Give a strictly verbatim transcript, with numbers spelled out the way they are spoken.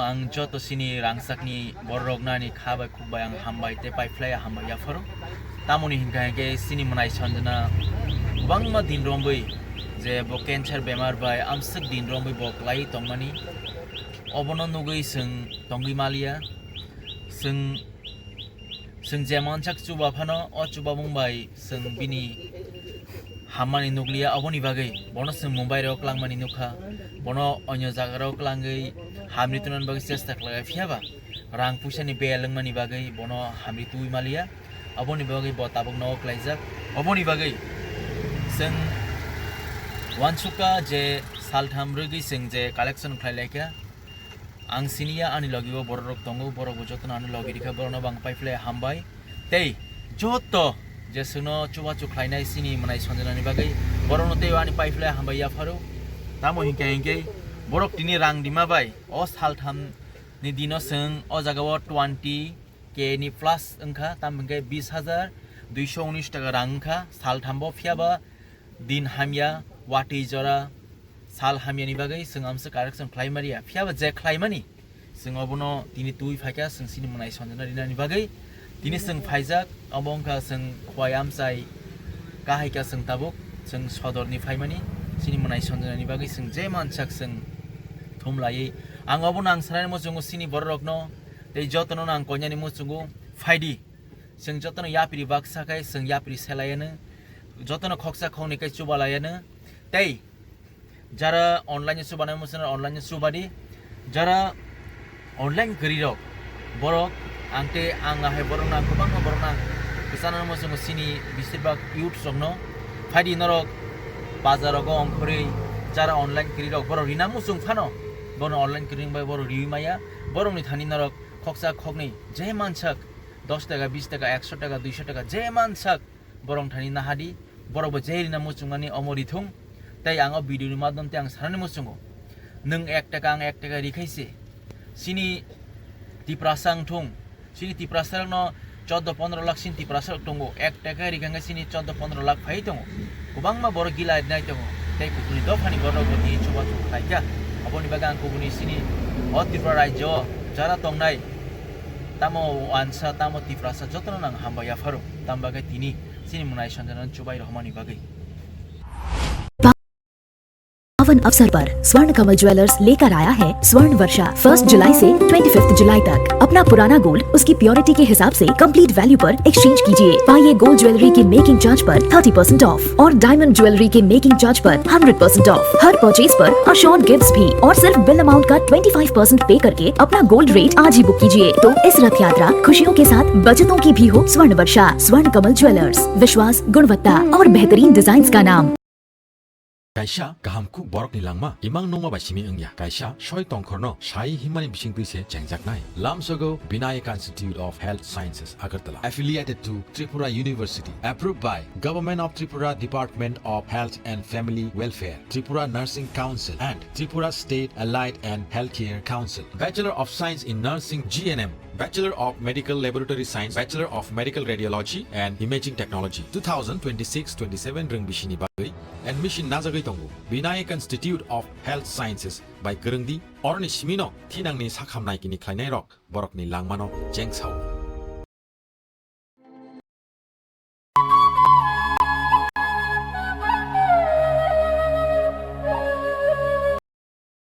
Ang joto chini rangchakni bororokno ani kha bai khuk bai ang hambai tei paiphlai hambai yapharo. Tamoni hinkha hinkhe chini mwnai Sanjana kwbangma din romwi je bo cancer bemar bai amswk din romwi bo kwlai tongmani. Obono nugwi chwng tongwi maliya. Chwng Chwng je mansak chuba phano, o chubamung bai chwng bini hammani nukliya, aboni bagwi bono chwng Mumbai rok klangmani nukha, bono onyo jaga rok klangwi hamri tunani bagwi chesta khlai, phiya ba rang puisani bel wngmani bagwi bono hamri twi maliya, aboni bagwi bo tabuk nogo klaijak. Aboni bagwi chwng uansukha je saltham rwgwi chwng je collection khlai laikha. Ang siniya ani logi o borok rok tongo, borok bo jotono ani logi rikha, borok no bang paiphlai hambai. Tei joto je chwngno chubachu khlainai chini mwnai Sanjana ni bagwi, borok no tei ani paiphlai hambai yapharo. Tamo hinkhe hinkhe borok tini rang rima bai o saltham ni dino chwng o jaga o twenty K ni plus wngkha, tamo hinkhe bis hajar duiso unis taka rang wngkha saltham bo, phiya ba din hamya, watwi jora, sal hamyani bagwi chwng amsa correction khlai mariya. Phiya ba je khlaimani, chwng obono tini twi phaikha, chwng chini mwnai Sanjana rinani bagwi. Tini chwng phaijak, obo wngkha chwng khwai amchai kahaikha chwng tabuk, chwng sodorni phaimani, chini mwnai Sanjanani bagwi chwng je mansak chwng thum laiwi. Ang obono ang sanani muchungo chini bororokno, tei jotono ang konyani muchungo phaidi. Chwng jotono yapri baksa khai chwng yapri selaiano, jotono khoksa khoknwi khai chubalaiano. Tei jara online o chubanai muchungo online o chubadi, jara online kwrwi rok borok ang tei ang ahai borok nang kwbangma borok nang kwchana muchungo chini beshirbak youth rokno phaidi norok bazar rogo ongkhorwi jara online kwrwi rok borok rina muchung phano bono online kwrwi bai borok riwi maya borokni thani norok khoksa khoknwi je mansak dos taka, bis taka, ekso taka, duiso taka, je mansak borok thani nahadi, borok bo je rina muchungmani omo rithung. Tei ang o video ni madhyom tei ang sanani muchungo, nwng ek taka, ang ek taka rikhaise, chini Tiprasa wngthung, chini Tiprasa rokno chordo pondro lakh chini Tiprasa rok tongo, ek taka rikha hwnkhe chini chordo pondro lakh phai tongo, kwbangma borok gila rinai tongo, tei kubuni dophani borok bo tini chubachu khlaikha. Aboni bagwi ang kubuni chini o Tripura rajyo o jara tongnai, tamo uansa, tamo Tiprasa, jotono ang hambai yapharo. Tamo bagwi tini chini mwnai Sanjana chubai rohmani bagwi. पावन अवसर पर स्वर्ण कमल ज्वेलर्स लेकर आया है स्वर्ण वर्षा। फर्स्ट जुलाई से twenty fifth जुलाई तक अपना पुराना गोल्ड उसकी प्योरिटी के हिसाब से कंप्लीट वैल्यू पर एक्सचेंज कीजिए। पाइए गोल्ड ज्वेलरी के मेकिंग चार्ज पर थर्टी परसेंट ऑफ और डायमंड ज्वेलरी के मेकिंग चार्ज पर हंड्रेड परसेंट ऑफ। हर परचेज पर अश्योर्ड गिफ्ट्स भी और सिर्फ बिल अमाउंट का ट्वेंटी फ़ाइव परसेंट पे करके अपना गोल्ड रेट आज ही बुक कीजिए। तो इस रथ यात्रा खुशियों के साथ बचतों की भी हो। स्वर्ण वर्षा, स्वर्ण कमल ज्वेलर्स, विश्वास, गुणवत्ता और बेहतरीन डिजाइन्स का नाम। Kaisa kaham kuk borokni langma, imang nungma bai simi wngya. Kaisa soi tongkhorno sai himmani bisingtwi se chengjaknai. Lamsogo Vinayak Institute of Health Sciences, Agartala, affiliated to Tripura University, approved by Government of Tripura Department of Health and Family Welfare, Tripura Nursing Council and Tripura State Allied and Healthcare Council. Bachelor of Science in Nursing, G N M, Bachelor of Medical Laboratory Science, Bachelor of Medical Radiology and Imaging Technology, two thousand twenty-six twenty-seven rwng bisini bagwi admission najagwi tongo. Vinayak Institute of Health Sciences bai kwrwngdi, oroni simino thinangni sakham naikini khlainairok borokni langmano chengsao.